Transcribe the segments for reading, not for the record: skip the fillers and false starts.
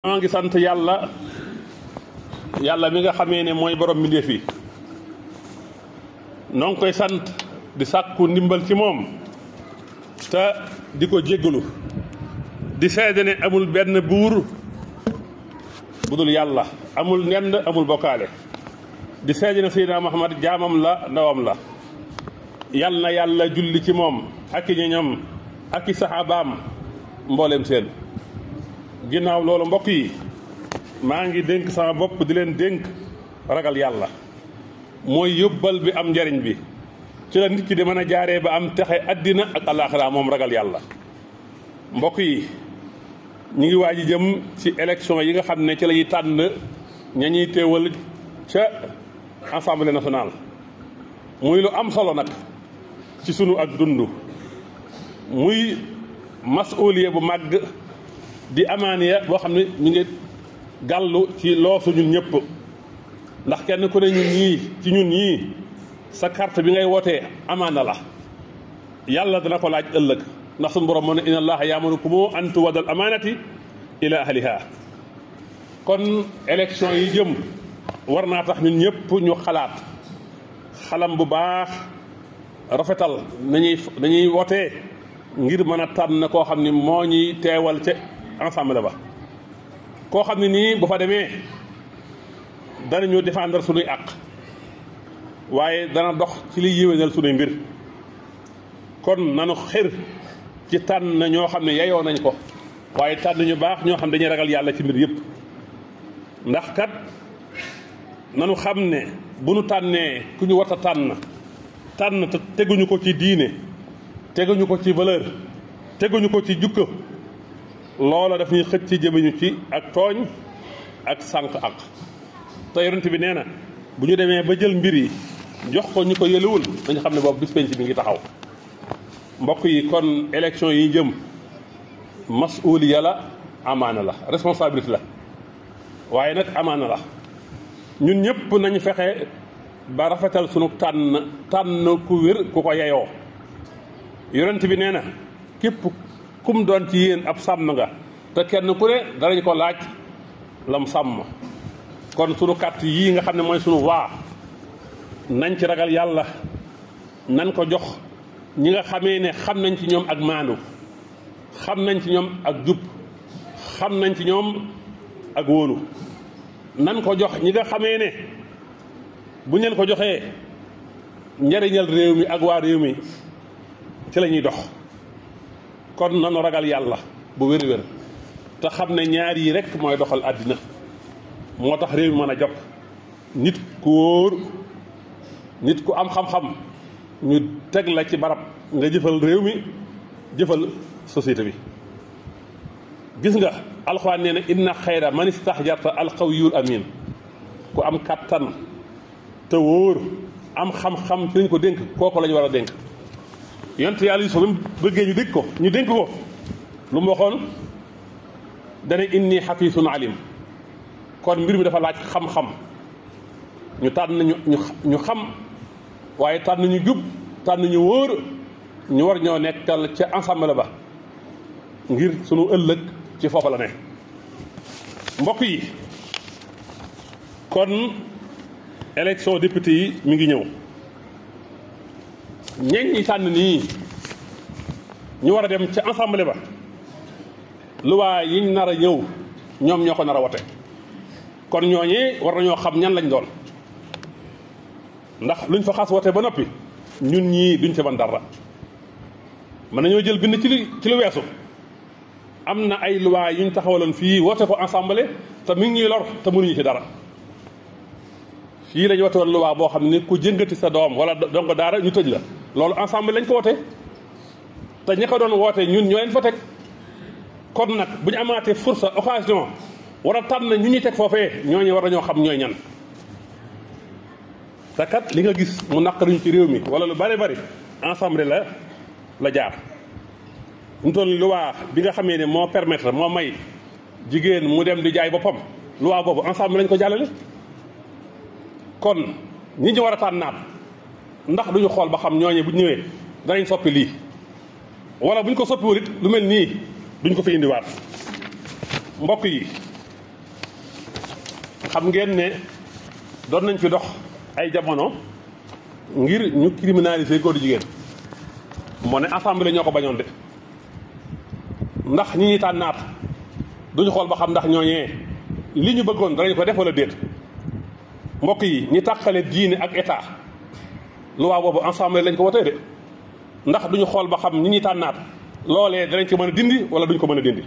maa ngi sant yàlla mi nga xamee ne mooy borom mbindéef yi noo ngi koy sant di sàkku ndimbal ci moom te di ko jéggalu di seede ne amul benn buur bu dul yàlla amul nenn amul bokkaale di seede ne Seydina Muhammad jaamam la ndawam la yal na yàlla julli ci moom ak i ñoñam ak i saxaabaam mboolem seen ginnaaw loolu mbokk yi maa ngi dénk sama bopp di leen dénk ragal yàlla mooy yóbbal bi am njariñ bi ci la nit ki di mën a jaaree ba am texe addina ak àllaaxira moom ragal yàlla mbokk yi ñu ngi waaj jëm ci élection yi nga xam ne ci la ñuy tànn ña ñuy teewal ca assemblée nationale muy lu am solo nag ci sunu ak dund muy masuuliya bu màgg di amaaniya boo xam ne ñu ngi gàllu ci loosu ñun ñëpp ndax kenn ku ne ñun ñii sa carte bi ngay wootee amaana la yàlla dana ko laaj ëllëg ndax suñu borom moo ne inna allaha ya'murukum an tu'addal amaanati ila ahliha kon élection yi jëm war naa tax ñun ñëpp ñu xalam bu baax rafetal nañuy wootee ngir mën a tànn koo xam ni moo ñuy teewal ca ensemble ba koo xam ne nii bu fa demee danañu défendre sunuy àq waaye dana dox ci liy yéwénal sunuy mbir kon nanu xër ci tànn ñoo xam ne yayoo nañ ko waaye tànn ñu baax ñoo xam dañuy ragal yàlla ci mbir yëpp ndax kat nanu xam ne bu nu tànnee ku ñu war a tànn te teguñu ko ci diine teguñu ko ci valeur teguñu ko ci jukka loola daf ñuy xëcc ci jëmeñu ci ak tooñ ak sànq ak te yonent bi nee na bu ñu demee ba jël mbir yi jox ko ñu ko yëlewul dañu xam ne boobu bis penc bi ngi taxaw mbokk yi kon élection yi jëm masuuliya la amaana la responsabilité la waaye nag amaana la ñun ñëpp nañu fexe ba rafetal sunu tànn ku wér ku ko yeyoo yonent bi nee na képp kum doon ci yéen ab sàmm nga te kenn ku ne danañ ko laaj lam sàmm kon sunu carte yii nga xam ne mooy sunu waa nañ ci ragal yàlla nañ ko jox ñi nga xamee ne xam nañ ci ñoom ak maandu xam nañ ci ñoom ak jub xam nañ ci ñoom ak wóolu nan ko jox ñi nga xamee ne bu ñu leen ko joxee njariñal réew mi ak waa réew mi ci la ñuy dox kon nanu ragal yàlla bu wér-wér te xam ne ñaar yi rek mooy doxal àddina moo tax réew mi mën a jot nit ku wóor nit ku am xam-xam ñu teg la ci barab nga jëfal réew mi jëfal société bi gis nga alxuraan nee na inna xayra man istahjarta alqawiyul amin ku am kattan te wóor am xam-xam ci lañ ko dénk kooku la ñu war a dénk yonent yàlla Yuusuf mu bëggee ñu dénk ko lu mu waxoon dana inni xafiisun alim kon mbir mi dafa laaj xam-xam ñu tànn ñu xam waaye tànn ñu jub tànn ñu wóor ñu war ñoo nekkal ca ensemble ba ngir sunu ëllëg ci foofa la ne mbokk yi kon élection député yi mi ngi ñëw ñeñ ñi tànn nii ñu war a dem ca assemblée ba luwaa yiñ nar a ñëw ñoom ñoo ko nar a wote kon ñooñee war nañoo xam ñan lañ doon ndax luñ fa xas wote ba noppi ñun ñii duñ ci ban dara mën nañoo jël bind ci lu weesu am na ay luwaa yuñ taxawaloon fii wote ko assemblée te mi ngi ñuy lor te mënuñu ci dara fii lañu wote woon luwaa boo xam ne ku jëngati sa doom wala dongo daara ñu tëj la loolu ensemble lañ ko wote te ña ko doon woote ñun ñoo leen fa teg kon nag bu ñu amaatee fursa occasion war a tànn ñu ñuy teg foofee ñooñu war nañoo xam ñooy ñan te kat li nga gis mu naqaruñ ci réew mi wala lu bari ensemble la jaar ñu toll loi bi nga xamee ne moo permettre moo may jigéen mu dem di jaay boppam loi boobu ensemble lañ ko jàllale kon ñi ñu war a tànnaat ndax duñu xool ba xam ñooñe bu ñëwee danañ soppi lii wala buñ ko soppiwul it lu mel nii duñ ko fi indiwaat mbokk yi xam ngeen ne doon nañ fi dox ay jamono ngir ñu criminaliser góor jigéen moo ne assemblée ñoo ko bañoon de ndax ñi ñuy tànnaat duñu xool ba xam ndax ñooñee li ñu bëggoon danañ ko def wala déet. mbokk yi ñi tàqale diine ak état loi boobu ensemble lañ ko wotee de ndax duñu xool ba xam ñi ñuy tànnaat loolee danañ ko mën a dindi wala duñ ko mën a dindi.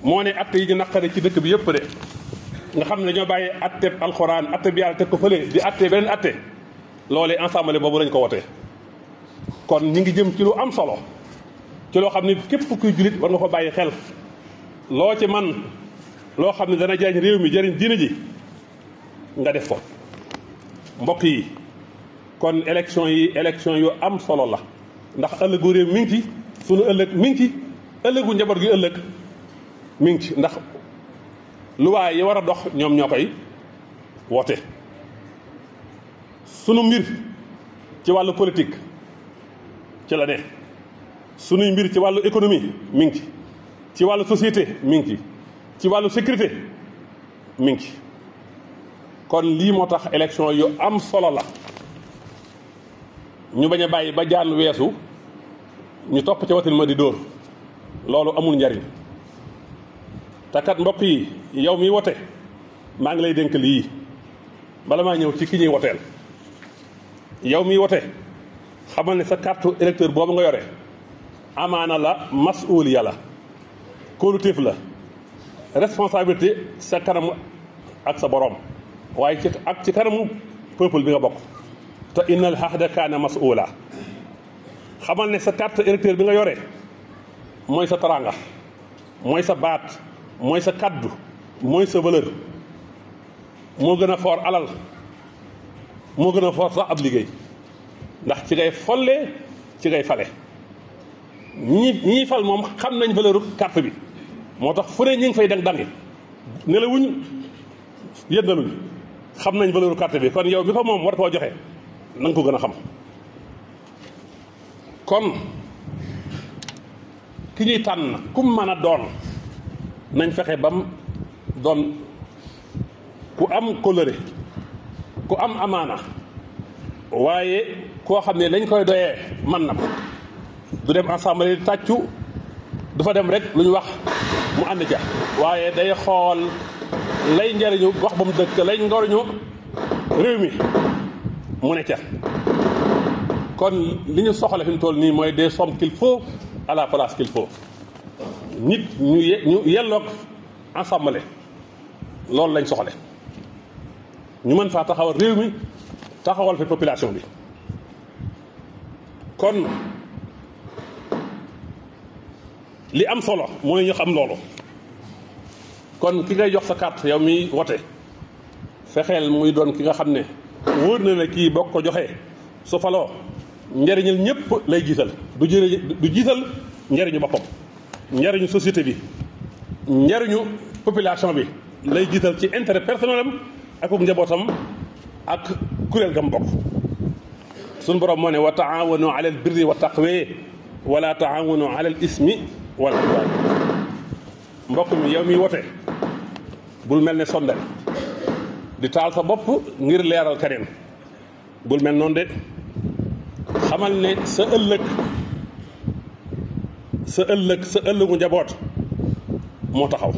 moo ne atte yi ñu naqare ci dëkk bi yëpp de nga xam ne dañoo bàyyi atte alxuraan atte bi yàlla teg ko fële di atte beneen atte loolee ensemble boobu lañ ko wotee. kon ñi ngi jëm ci lu am solo ci loo xam ne képp kuy jullit war nga ko bàyyi xel loo ci man loo xam ne dana jariñ réew mi jariñ diine ji nga def ko. mbokk yi kon élection yu am solo la ndax ëllëgu réew mi ngi ci sunu ëllëg mi ngi ci ëllëgu njaboot gi ëllëg mi ngi ci ndax luwaay yi war a dox ñoom ñoo koy woote. sunu mbir ci wàllu politique ci la ne sunuy mbir ci wàllu économie mi ngi ci wàllu société mi ngi ci wàllu sécurité mi ngi kon lii moo tax élection yu am solo la ñu bañ a bàyyi ba jaan weesu ñu topp ca watin ma di dóor loolu amul njariñ te kat mbokk yi yow mi wote maa ngi lay dénk lii bala maa ñëw ci ki ñuy woteel. yow mi wote xamal ne sa carte électeur boobu nga yore amaana la masuuliya la kóoluteef la responsabilité sa kanam ak sa borom waaye ci kanamu peuple bi nga bokk te innal ahda kaana masuula. xamal ne sa carte électeur bi nga yore mooy sa taranga mooy sa baat mooy sa kaddu mooy sa valeur moo gën a foor alal moo gën a foor sax ab liggéey ndax ci ngay folle ci ngay fale ñi fal moom xam nañ valeur carte bi moo tax fu ne ñi ngi fay dangi nelawuñ yëndaluñ xam nañ valeur carte bi kon yow mi ko moom war koo joxe na nga ko gën a xam. kon ki ñuy tànn kum mën a doon nañ fexe bam doon ku am kóllëre ku am amaana waaye koo xam ne lañ koy doyee man na ko du dem assemblée di tàccu du fa dem rek lu ñu wax mu ànd ca waaye day xool lay njariñu gox ba mu dëkk lay njariñu réew mi mu ne ca. kon li ñu soxla fi mu toll nii mooy des sommes qu'il faut à la place qu'il faut nit ñu yelloog assemblée loolu lañ soxle ñu mën faa taxawal réew mi taxawal fi population bi. kon li am solo mooy ñu xam loolu kon ki ngay jox sa carte yow mi wote fexeel muy doon ki nga xam ne wóor na la kii bokk ko joxee su faloo njariñal ñëpp lay jiital du jiital njariñu boppam njariñu société bi njariñu population bi lay jiital ci intérêt personnel am ak njabootam ak kuréel gam bokk. suñu borom moo ne wa taawanu ala al birri wa taqwa wala taawanu ala al ismi wal udwan. mbokk mi yow mi wote bul mel ne sondel di taal sa bopp ngir leeral keneen bul mel noonu de. xamal ne sa ëllëgu njaboot moo taxaw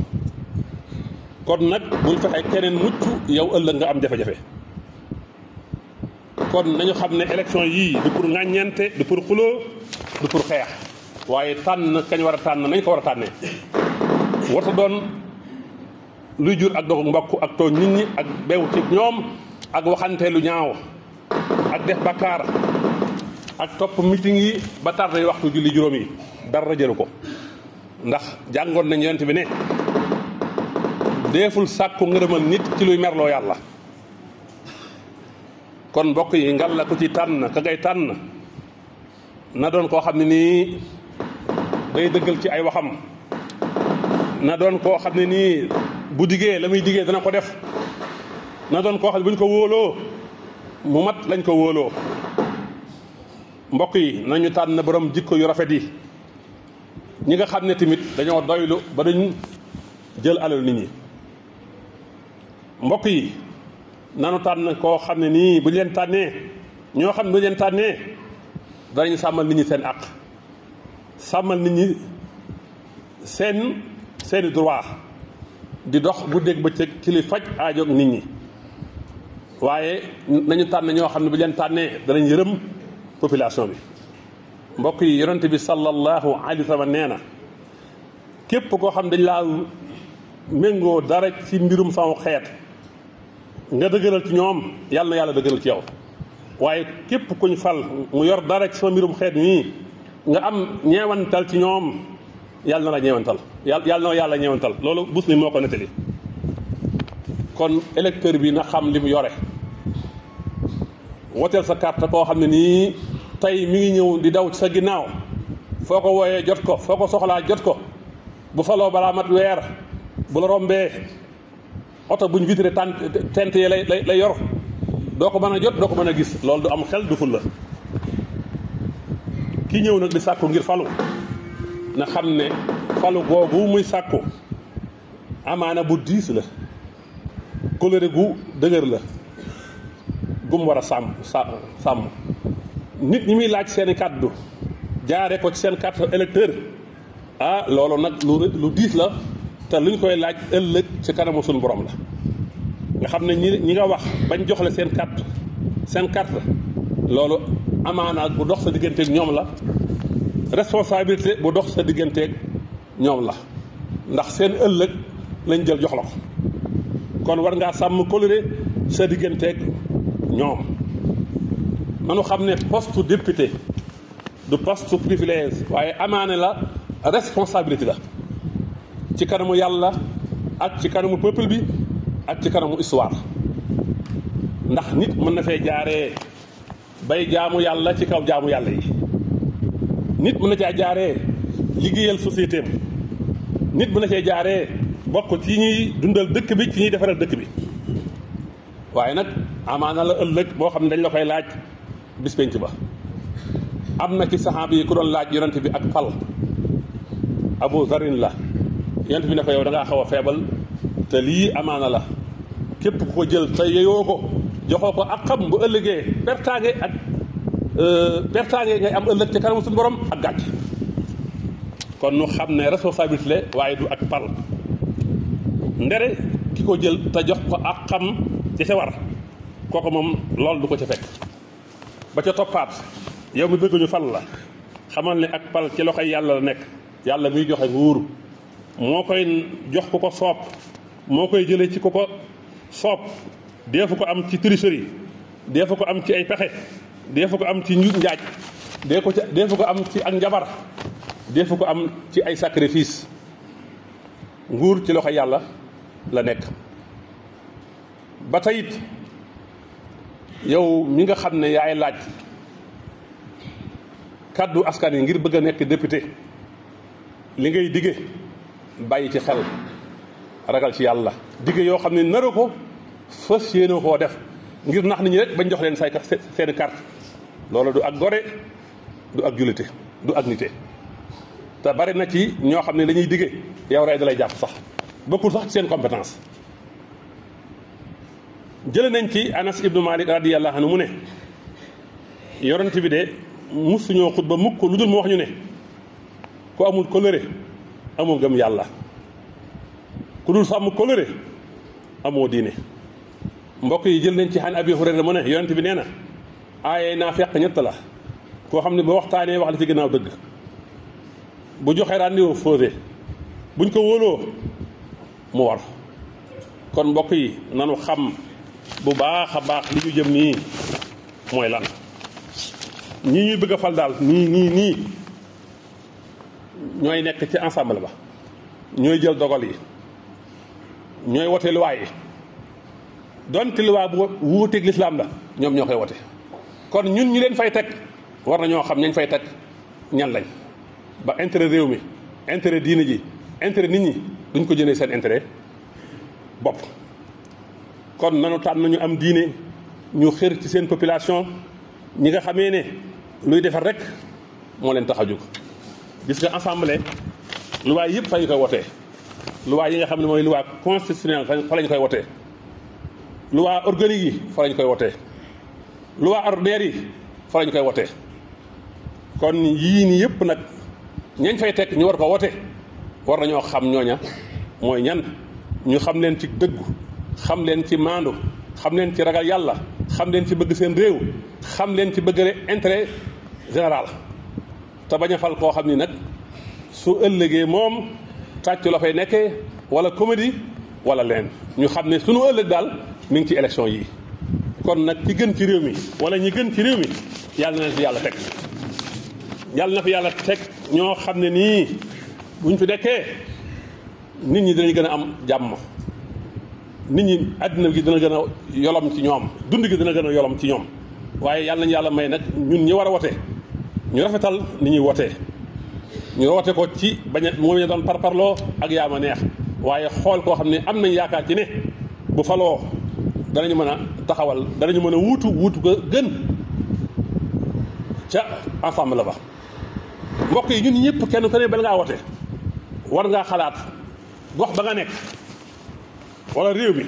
kon nag bul fexe keneen mucc yow ëllëg nga am jafe-jafe. kon nañu xam ne élection yii du pour ŋàññente du pour xuloo du pour xeex waaye tànn kañ war a tànn nañ ko war a tànnee warta doon luy jur ak dogu mbokk ak tooñ nit ñi ak beew ci ñoom ak waxante lu ñaaw ak def bakkaar ak topp meeting yi ba tardé waxtu julli juróom yi dara jëlu ko ndax jàngoon nañ yonent bi ne deeful sàkku ngërëmal nit ci luy merloo yàlla. kon mbokk yi ngal la ku ci tànn ka ngay tànn na doon koo xam ne nii day dëggal ci ay waxam na doon koo xam ne nii bu diggee la muy diggee dana ko def na doon koo xam ne bu ñu ko wóoloo mu mat lañ ko wóoloo. mbokk yi nañu tànn borom jikko yu rafet yi ñi nga xam ne tamit dañoo doylu ba duñ jël alal nit ñi mbokk yi nanu tànn koo xam ne nii bu ñu leen tànnee ñoo xam ne bu ñu leen tànnee danañ sàmmal nit ñi seen àq sàmmal nit ñi seeni droit di dox guddeeg bëccëg ci li faj aajoog nit ñi waaye nañu tànn ñoo xam ne bu leen tànnee danañ yërëm population bi. mbokk yi yonent bi sallallahu alayhi wa sallam nee na képp koo xam dañ laa méngoo dara ci mbirum sama xeet nga dëgëral ci ñoom yàlla na yàlla dëgëral ci yow waaye képp kuñ fal mu yor dara ci sama mbirum xeet nii nga am ñeewantal ci ñoom yàlla na la ñeewantal yàlla na yàlla ñeewantal loolu Muslim moo ko nettali. kon électeur bi na xam li mu yore woteel sa carte koo xam ne nii tey mi ngi ñëw di daw ci sa ginnaaw foo ko wooyee jot ko foo ko soxlaa jot ko bu faloo balaa mat weer bu la rombee oto buñ vitré tent yi lay yor doo ko mën a jot doo ko mën a gis loolu du am xel du ful la. ki ñëw nag di sàkku ngir falu na xam ne falu googu muy sàkku amaana bu diis la kóllëre gu dëgër la gum war a sàmm nit ñi muy laaj seeni kàddu jaare ko ci seen carte électeur loolu nag lu diis la te luñ koy laaj ëllëg ci kanamu suñu borom la nga xam ne ñi nga wax bañ jox la seen carte loolu amaana bu dox sa digganteeg ñoom la responsabilité bu dox sa digganteeg ñoom la ndax seen ëllëg lañ jël jox la ko kon war ngaa sàmm kóllëre sa digganteeg ñoom. nanu xam ne poste député du poste privilège waaye amaane la responsabilité la ci kanamu yàlla ak ci kanamu peuple bi ak ci kanamu histoire ndax nit mën na fee jaaree bay jaamu yàlla ci kaw jaamu yàlla yi nit mën na caa jaaree liggéeyal société am nit mën na cee jaaree bokk ci ñuy dundal dëkk bi ci ñuy defaral dëkk bi waaye nag amaana la ëllëg boo xam ne dañ la koy laaj bis penc ba. am na ci saxaaba yi ku doon laaj yonent bi ak pal Abu Zarin la yonent bi ne ko yow da ngaa xaw a feebal te lii amaana la képp ku ko jël te yeyoo ko joxoo ko ak xam bu ëllëgee pertaange ngay am ëllëg ci kanamu suñu borom ak gàcc kon nu xam ne responsabilité la waaye du ak pal ndere ki ko jël te jox ko ak xam ci sa war kooku moom loolu du ko ca fekk. ba ca toppaat yow mi bëgg ñu fal la xamal ne ak pal ci loxoy yàlla la nekk yàlla muy joxe nguur moo koy jox ku ko soob moo koy jëlee ci ku ko soob deefu ko am ci tricherie deefu ko am ci ay pexe deefu ko am ci njuuj njaaj deefu ko am ci ak njabar deefu ko am ci ay sacrifice nguur ci loxoy yàlla la nekk. ba tey it yow mi nga xam ne yaay laaj kàddu askan yi ngir bëgg a nekk député li ngay dige bàyyi ci xel ragal ci yàlla dige yoo xam ne nara ko fas yéene koo def ngir nax nit ñi rek bañ jox leen seeni carte loolu du ak gore du ak jullite du ak nite te bari na ci ñoo xam ne dañuy dige yow rey da lay jàpp sax bokkul sax ci seen compétence. jële nañ ci Anas ibnu Malik radiyallahu anhu mu ne yonent bi de musuñoo xutba mukk lu dul mu wax ñu ne ku amul kóllëre amoo gëm yàlla ku dul sàmm kóllëre amoo diine. mbokk yi jël nañ ci xan Abi Hurayra mu ne yonent bi nee na aaye naa fekk ñett la koo xam ne ba waxtaanee wax la ci gannaaw dëgg bu joxee rendez-vous fausé buñ ko wóoloo mu war. kon mbokk yi nanu xam bu baax a baax li ñu jëm nii mooy lan ñii ñuy bëgg a fal daal nii ñooy nekk ci ensemble ba ñooy jël dogal yi ñooy wote luwaa yi donte luwaa bu wuuteeg lislaam la ñoom ñoo koy wote kon ñun ñu leen fay teg war na ñoo xam ñañ fay teg ñan lañ ba intérêt réew mi intérêt diine ji intérêt nit ñi duñ ko jëlee seen intérêt bopp. kon nanu tànn ñu am diine ñu xër ci seen population ñi nga xamee ne luy defar rek moo leen tax a jóg. gis nga assemblée luwaa yëpp fa ñu koy wotee luwaa yi nga xam ne mooy luwaa constitutionnelle fa la ñu koy wotee loi organique yi fa lañ koy wotee loi ordinaire yi fa lañ koy wotee kon yii nii yëpp nag ñañ fay teg ñu war ko wote war nañoo xam ñooña mooy ñan ñu xam leen ci dëggu xam leen ci maandu xam leen ci ragal yàlla xam leen ci bëgg seen réew xam leen ci bëgg intérêt général te bañ a fal koo xam ni nag su ëllëgee moom tàccu la fay nekkee wala comédie wala leen ñu xam ne sunu ëllëg daal mi ngi ci élection yi kon nag ki gën ci réew mi wala ñi gën ci réew mi yàlla na leen fi yàlla teg yàlla na fi yàlla teg ñoo xam ne nii buñ fi nekkee nit ñi dinañ gën a am jàmm nit ñi àddina gi dina gën a yolom ci ñoom dund gi dina gën a yolom ci ñoom waaye yàlla nañu yàlla may nag ñun ñi war a wote ñu rafetal ni ñuy wotee ñu wote ko ci bañ a moom ñu doon parparloo ak yaa ma neex waaye xool koo xam ne am nañ yaakaar ci ne bu faloo danañu mën a taxawal danañu mën a wuutu ko gën ca ensemble la ba mbokk yi ñun ñëpp kenn ku ne bala ngaa wote war ngaa xalaat gox ba nga nekk wala réew mi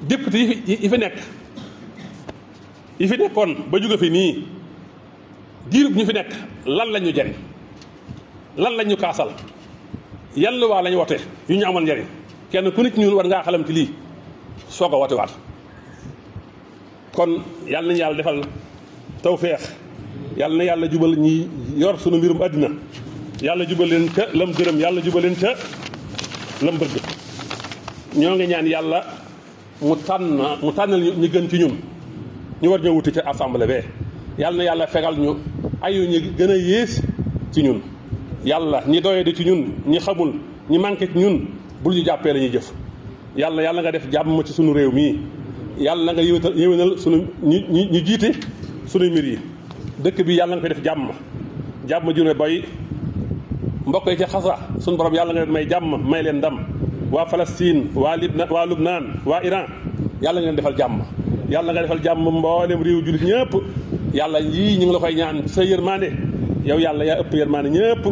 député yi fi nekkoon ba jóge fi nii diirub ñu fi nekk lan lañ ñu jariñ lan lañ ñu kaasal yan luwaa lañ wote yu ñu amal njariñ kenn ku nit ñun war ngaa xalam ci lii soog a wote waat kon yàlla nañu yàlla defal tawféex yàlla na yàlla jubal ñi yor sunu mbirum àddina yàlla jubal leen ca lam gërëm yàlla jubal leen ca lam bëgg ñoo ngi ñaan yàlla mu tànnal ñu gën ci ñun ñu war ñoo wuti ca assemblée bee yàlla na yàlla fegal ñu ayu ñi gën a yées ci ñun yàlla ñi doye di ci ñun ñi xamul ñi manqué ci ñun bul ñu jàppee la ñuy jëf yàlla nga def jàmm ci sunu réew mii yàlla nga yéwénal sunu ñu jiite sunuy mbir yi dëkk bi yàlla nga koy def jàmm ju ne boy mbokk yi ci xasa sunu borom yàlla nga leen may jàmm may leen ndam waa Palestine waa Lubnaan waa Iran yàlla nga leen defal jàmm yàlla nga defal jàmm mboolem réew jullit ñëpp yàlla yii ñu ngi la koy ñaan sa yërmande yow yàlla yaa ëpp yërmande ñëpp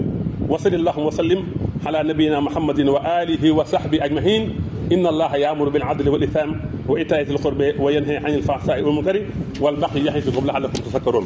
wa sallallahu wa sallim ala nabiyina muhammadin wa alihi wa sahbi ajmahin inna allaha yaamuru bil adli wal ihsan wa itaati al qurbi wa yanha anil fahsai wal munkari wal baghi ya'idukum la'allakum tadhakkarun